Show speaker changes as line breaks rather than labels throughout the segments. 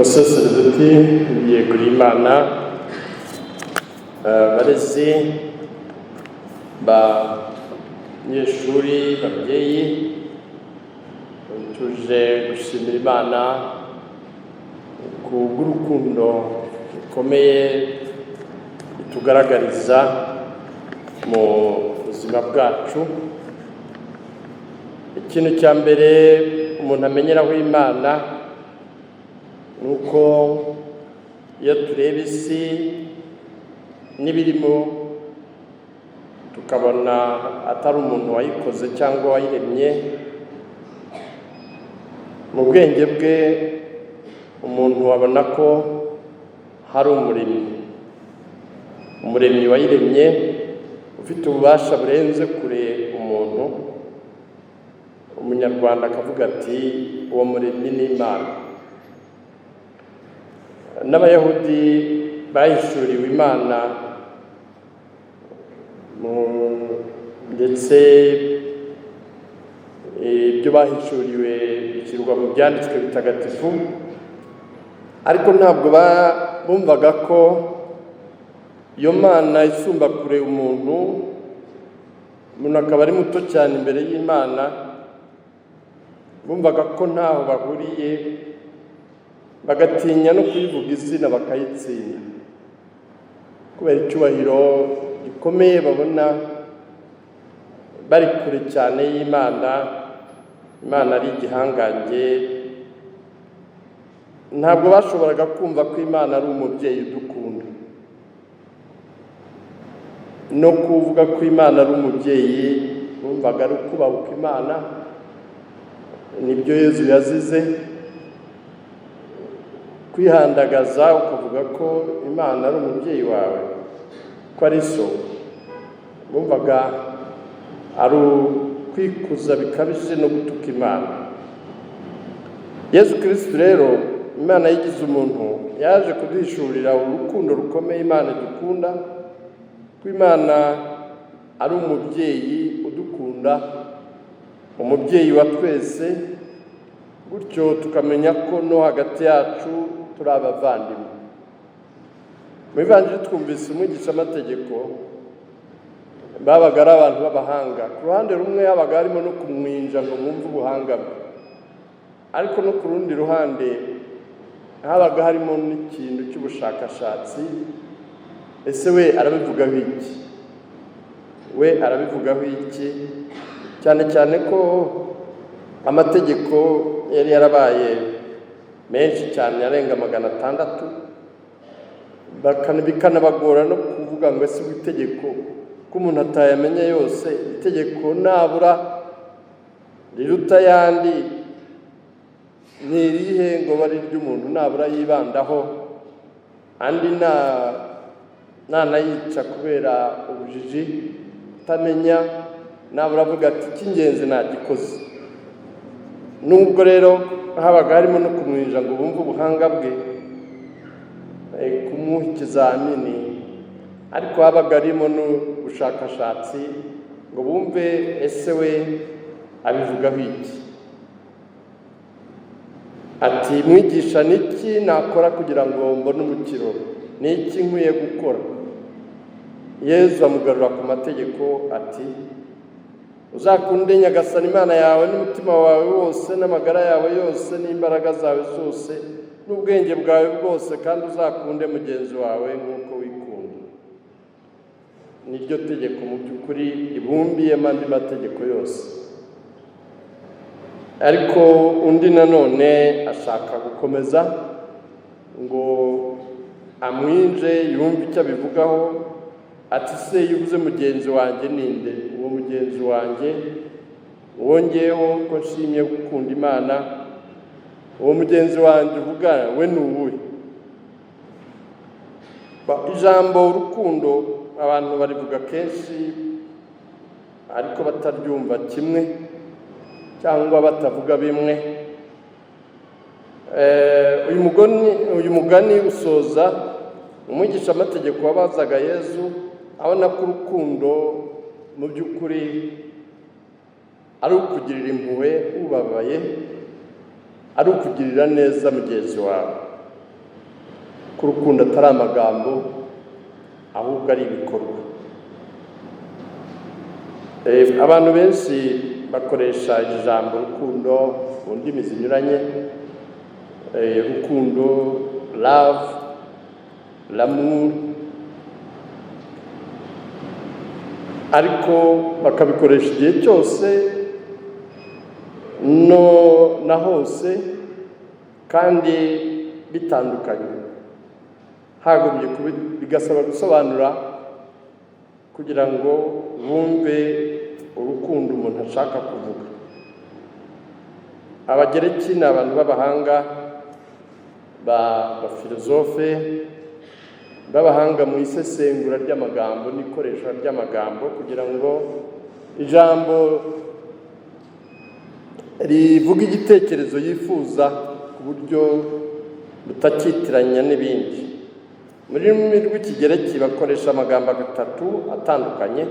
Abasaseredoti biyeguriye Imana, barezi, banyeshuri, babyeyi, tuje gushimira Imana ku bw'urukundo rukomeye itugaragariza mu buzima bwacu. Ikintu cya mbere umuntu amenyeraho Imana ni uko iyo tureba isi n'ibirimo, tukabona atari umuntu wayikoze cyangwa wayiremye mu bwenge bwe, umuntu abona ko hari umuremyi, umuremyi wayiremye ufite ububasha burenze kure umuntu. Umunyarwanda akavuga ati: "Uwo muremyi ni Imana." N'Abayahudi bahishuriwe Imana, ndetse ibyo bahishuriwe bishyirwa mu Byanditswe Bitagatifu, ariko ntabwo bumvaga ko iyo Mana isumba kure umuntu, umuntu akaba ari muto cyane imbere y'Imana. Bumvaga ko ntaho bahuriye, bagatinya no kuyivuga izina, bakayitsinda kubera icyubahiro gikomeye babona bari kure cyane y'Imana. Imana ari igihangange. Ntabwo bashoboraga kumva ko Imana ari umubyeyi udukunda. No kuvuga ko Imana ari umubyeyi bumvaga ari ukubahuka Imana. Nibyo Yezu yazize, kwihandagaza ukavuga ko Imana ari umubyeyi wawe, ko ari so. Bumvaga ari ukwikuza bikabije no gutuka Imana. Yezu Kirisitu rero, Imana yigize umuntu, yaje kuduhishurira urukundo rukomeye Imana idukunda, ko Imana ari umubyeyi udukunda, umubyeyi wa twese. Gutyo tukamenya ko no hagati yacu turi abavandimwe. Mu Ivanjiri twumvise umwigishamategeko. Babaga ari abantu b'abahanga. Ku ruhande rumwe habaga harimo no kumwinja ngo mwumve ubuhanga bwe, ariko no ku rundi ruhande habaga harimo n'ikintu cy'ubushakashatsi: ese we arabivugaho iki? We arabivugaho iki? Cyane cyane ko amategeko yari yarabaye menshi cyane, arenga 600, bikanabagora no kuvuga ngo: "Ese itegeko ko umuntu atayamenya yose, itegeko nabura riruta ayandi ni irihe?" Ngo bari ry'umuntu nabura yibandaho, andi nanayica kubera ubujiji, kutamenya, nabura avuga ati: "Icy'ingenzi nagikoze." Nubwo rero habaga harimo no kumwinja ngo bumve ubuhanga bwe, kumuha ikizamini, ariko habaga harimo n'ubushakashatsi ngo bumve: ese we abivugaho iki? Ati: "Mwigisha, ni iki nakora kugira ngo mbone umukiro? Ni iki nkwiye gukora?" Yezu amugarura ku mategeko, ati: "Uzakunde Nyagasani Imana yawe n'umutima wawe wose n'amagara yawe yose n'imbaraga zawe zose n'ubwenge bwawe bwose, kandi uzakunde mugenzi wawe nk'uko wikunda." Niryo tegeko mu by'ukuri ribumbiyemo andi mategeko yose. Ariko undi nanone ashaka gukomeza ngo amwinje, yumve icyo abivugaho, ati: "Se iyo uvuze mugenzi wanjye, ninde uwo mugenzi wanjye wongeyeho ko nshimye gukunda Imana? Uwo mugenzi wanjye uvuga we ni uwuhe?" Ijambo urukundo abantu barivuga kenshi, ariko bataryumva kimwe cyangwa batavuga bimwe. Uyu mugani usoza umwigishamategeko wabazaga Yezu abona ko urukundo mu by'ukuri ari ukugirira impuhwe ubabaye, ari ukugirira neza mugenzi wawe. Ko urukundo atari amagambo, ahubwo ari ibikorwa. Abantu benshi bakoresha ijambo urukundo mu ndimi zinyuranye: urukundo, love, l'amour, ariko bakabikoresha igihe cyose no na hose kandi bitandukanye. Hagombye bigasaba gusobanura kugira ngo bumve urukundo umuntu ashaka kuvuga. Abagereki ni abantu b'abahanga, ba filozofe b'abahanga mu isesengura ry'amagambo n'ikoreshwa ry'amagambo, kugira ngo ijambo rivuga igitekerezo yifuza ku buryo butakitiranya n'ibindi. Mu rurimi rw'Ikigereki bakoresha amagambo atatu atandukanye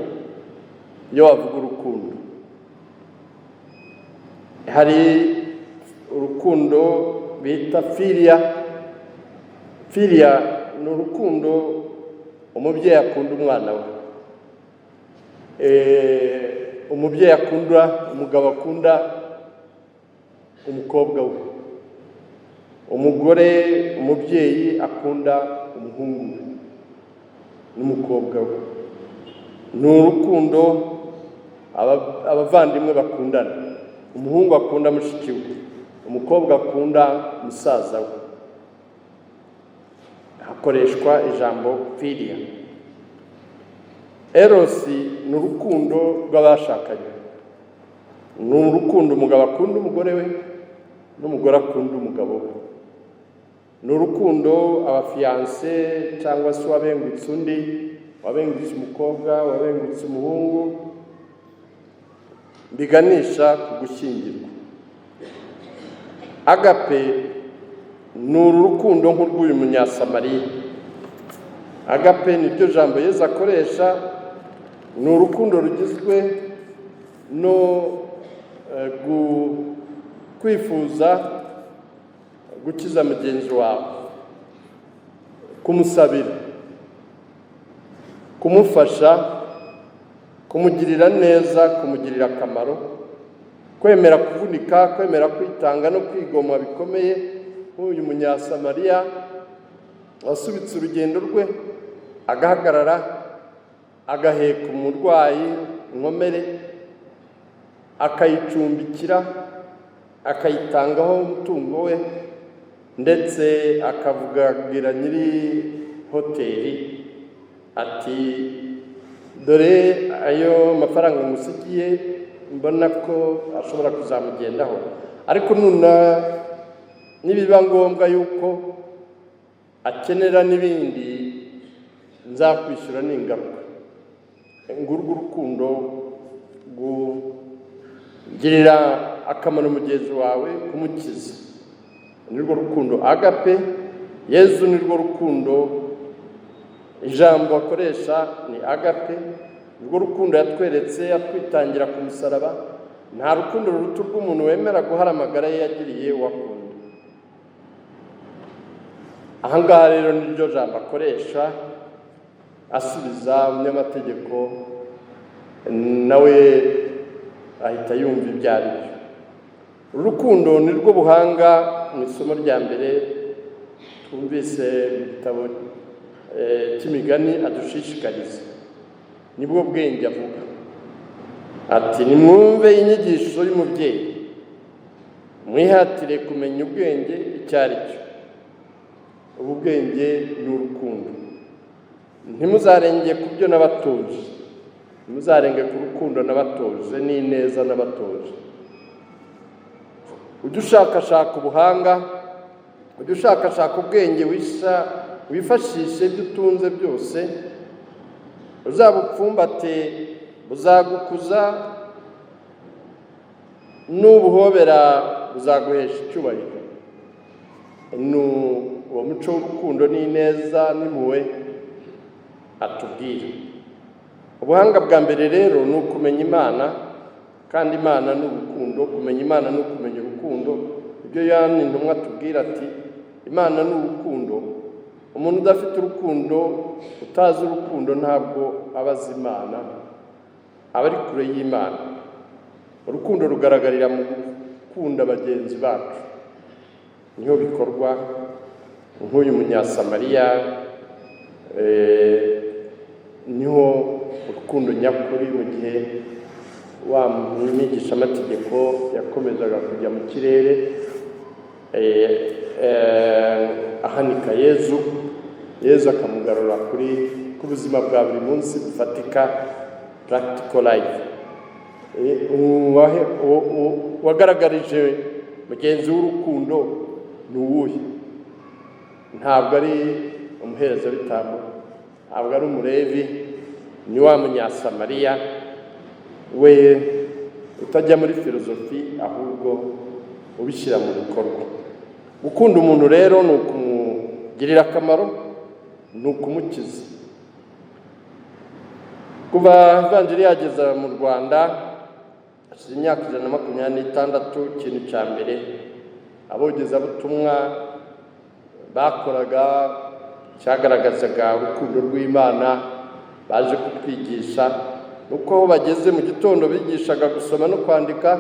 iyo bavuga urukundo. Hari urukundo bita philia. Philia ni urukundo umubyeyi akunda umwana we, umubyeyi akunda, umugabo akunda umukobwa we, umugore, umubyeyi akunda umuhungu we n'umukobwa we. Ni urukundo abavandimwe bakundana: umuhungu akunda mushiki we, umukobwa akunda musaza we. Hakoreshwa ijambo philia. Eros ni urukundo rw'abashakanye, ni urukundo umugabo akunda umugore we n'umugore akunda umugabo we. Ni urukundo aba fiancés cyangwa se uwabengutse undi, wabengutse umukobwa, wabengutse umuhungu, biganisha ku gushyingirwa. Agape ni uru rukundo nk'urw'uyu Munyasamariya. Agape ni ryo jambo Yezu akoresha. Ni urukundo rugizwe no kwifuza gukiza mugenzi wawe, kumusabira, kumufasha, kumugirira neza, kumugirira akamaro, kwemera kuvunika, kwemera kwitanga no kwigomwa bikomeye, nk'uyu Munyasamariya wasubitse urugendo rwe, agahagarara, agaheka umurwayi inkomere, akayicumbikira, akayitangaho umutungo we, ndetse akavugagira nyiri hoteli ati: "Dore ayo mafaranga ngusigiye, mbona ko ashobora kuzamugendaho, ariko nuna nibiba ngombwa yuko akenera n'ibindi, nzakwishyura n'ingaruka." Ngurwo urukundo, kugirira akamaro mugenzi wawe, kumukiza, nirwo rukundo agape. Yezu nirwo rukundo, ijambo akoresha ni agape. Nirwo rukundo yatweretse atwitangira ku musaraba. Nta rukundo ruruta urw'umuntu wemera guhara amagara ye yagiriye uwakunda. Ahangaha rero niryo jambo akoresha asubiza umunyamategeko, nawe ahita yumva ibyo ari byo. Urukundo ni rwo buhanga. Mu isomo rya mbere twumvise mu gitabo cy'Imigani adushishikariza, nibwo bwenge. Avuga ati: "Nimwumve inyigisho y'umubyeyi, mwihatire kumenya ubwenge icyo ari cyo." Ubu bwenge ni urukundo. "Ntimuzarenge ku byo nabatoje, ntimuzarenge ku rukundo nabatoje n'ineza nabatoje." Ujye ushakashaka ubuhanga, ujye ushakashaka ubwenge, wifashishe ibyo utunze byose, uzabupfumbate, buzagukuza, n'ubuhobera buzaguhesha icyubahiro. Ni uwo muco w'urukundo n'ineza n'impuhwe atubwira. Ubuhanga bwa mbere rero ni ukumenya Imana, kandi Imana ni urukundo. Kumenya Imana ni ukumenya urukundo. Ibyo Yohani intumwa atubwira ati: "Imana ni urukundo." Umuntu udafite urukundo, utazi urukundo, ntabwo aba azi Imana, aba ari kure y'Imana. Urukundo rugaragarira mu gukunda bagenzi bacu, niho bikorwa. Nk'uyu Munyasamariya, niho urukundo nyakuri, mu gihe wa mwigishamategeko yakomezaga kujya mu kirere ahanika Yezu, Yezu akamugarura kuri ku buzima bwa buri munsi bufatika, practical life. Wagaragarije mugenzi w'urukundo ni uwuhe? Ntabwo ari umuherezabitambo, ntabwo ari Umulevi, ni wa Munyasamariya we utajya muri filozofi, ahubwo ubishyira mu bikorwa. Gukunda umuntu rero ni ukumugirira akamaro, ni ukumukiza. Kuva Ivanjiri yageza mu Rwanda, hashize imyaka 126, ikintu cya mbere abogezabutumwa bakoraga cyagaragazaga urukundo rw'Imana baje kutwigisha, nuko aho bageze mu gitondo bigishaga gusoma no kwandika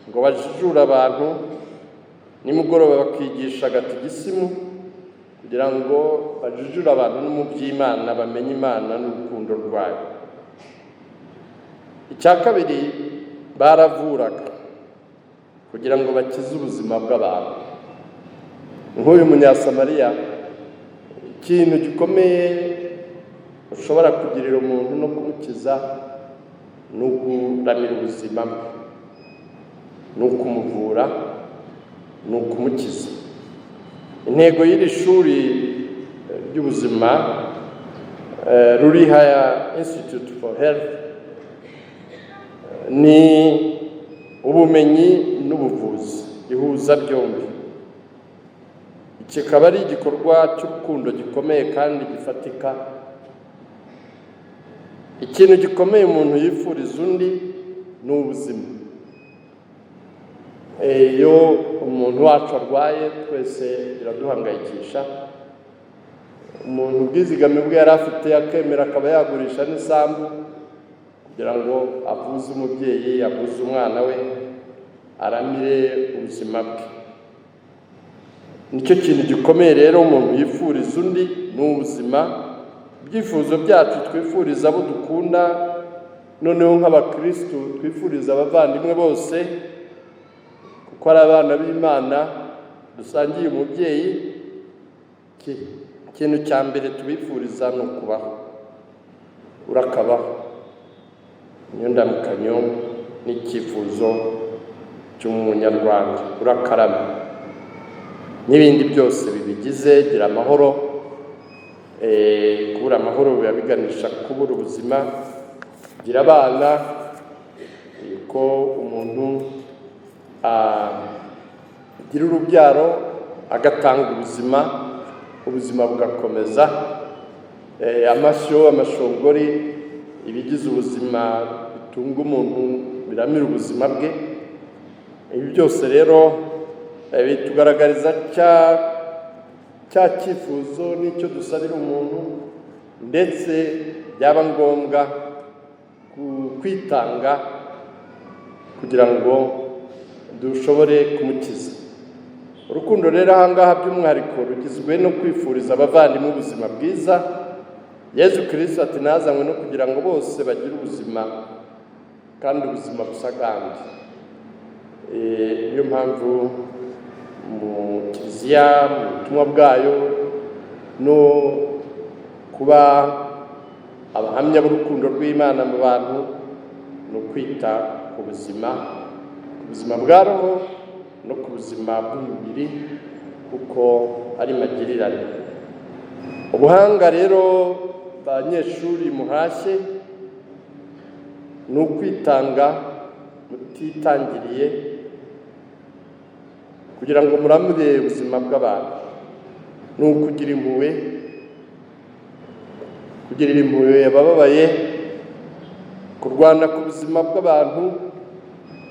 ngo bajijure abantu, nimugoroba bakigisha gatigisimu kugira ngo bajijure abantu no mu by'Imana, bamenye Imana n'urukundo rwayo. Icya kabiri, baravuraga kugira ngo bakize ubuzima bw'abantu. Nk'uyu Munyasamariya, ikintu gikomeye ushobora kugirira umuntu no kumukiza ni ukuramira ubuzima bwe, ni ukumuvura, ni ukumukiza. Intego y'iri shuri ry'ubuzima, Ruri Higher Institute for Health, ni ubumenyi n'ubuvuzi, ihuza byombi. Kikaba ari igikorwa cy'urukundo gikomeye kandi gifatika. Ikintu gikomeye umuntu yifuriza undi ni ubuzima. Iyo umuntu wacu arwaye, twese biraduhangayikisha. Umuntu ubwizigame bwe yari afite akemera akaba yagurisha n'isambu kugira ngo avuze umubyeyi, avuze umwana we, aramire ubuzima bwe. Nicyo kintu gikomeye rero umuntu yifuriza undi, ni ubuzima. Ibyifuzo byacu twifuriza abo dukunda, noneho nk'abakirisitu twifuriza abavandimwe bose, kuko ari abana b'Imana dusangiye umubyeyi, ikintu cya mbere tubifuriza ni ukubaho. Urakabaho, niyo ndamukanyo n'icyifuzo cy'Umunyarwanda. Urakarama n'ibindi byose bibigize. Gira amahoro. Kubura amahoro biba biganisha kubura ubuzima. Gira abana, ko umuntu agira urubyaro agatanga ubuzima, ubuzima bugakomeza. Amashyo, amashongori, ibigize ubuzima bitunga umuntu, biramira ubuzima bwe. Ibi byose rero bitugaragariza cya cyifuzo n'icyo dusabira umuntu, ndetse byaba ngombwa kwitanga kugira ngo dushobore kumukiza. Urukundo rero ahangaha by'umwihariko rugizwe no kwifuriza abavandimwe ubuzima bwiza. Yezu Kirisito ati: "Nazanywe no kugira ngo bose bagire ubuzima, kandi ubuzima busagambye." Niyo mpamvu mu Kiliziya, mu butumwa bwayo, no kuba abahamya b'urukundo rw'Imana mu bantu, ni ukwita ku buzima, ku buzima bwa roho no ku buzima bw'umubiri, kuko ari magirirane. Ubuhanga rero, banyeshuri muhashye, ni ukwitanga mutitangiriye kugira ngo muramure ubuzima bw'abantu, ni ukugira impuhwe, kugirira impuhwe abababaye, kurwana ku buzima bw'abantu.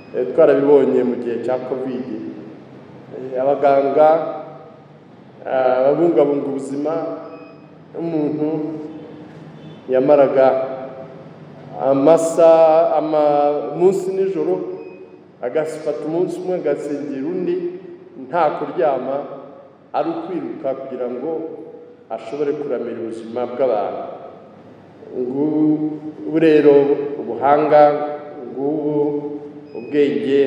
Twarabibonye mu gihe cya COVID, abaganga Ababungabunga ubuzima, umuntu yamaraga amasaha, umunsi nijoro, agafata umunsi umwe agasinzira undi, nta kuryama, ari ukwiruka kugira ngo ashobore kuramira ubuzima bw'abantu. Ngubu rero ubuhanga, ngubu ubwenge,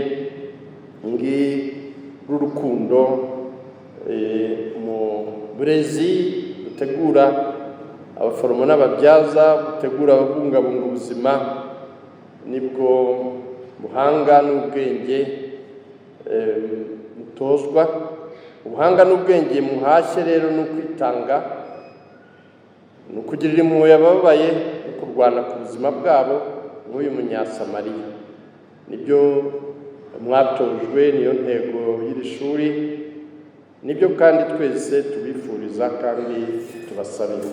ng'urukundo mu burezi butegura abaforomo n'ababyaza, butegura ababungabunga ubuzima, nibwo buhanga n'ubwenge mutozwa. Ubuhanga n'ubwenge muhashye rero ni ukwitanga, ni ukugirira impuhwe abababaye, no kurwana ku buzima bwabo nk'uyu Munyasamariya. Nibyo mwatojwe, niyo ntego y'iri shuri, nibyo kandi twese tubifuriza kandi tubasabira.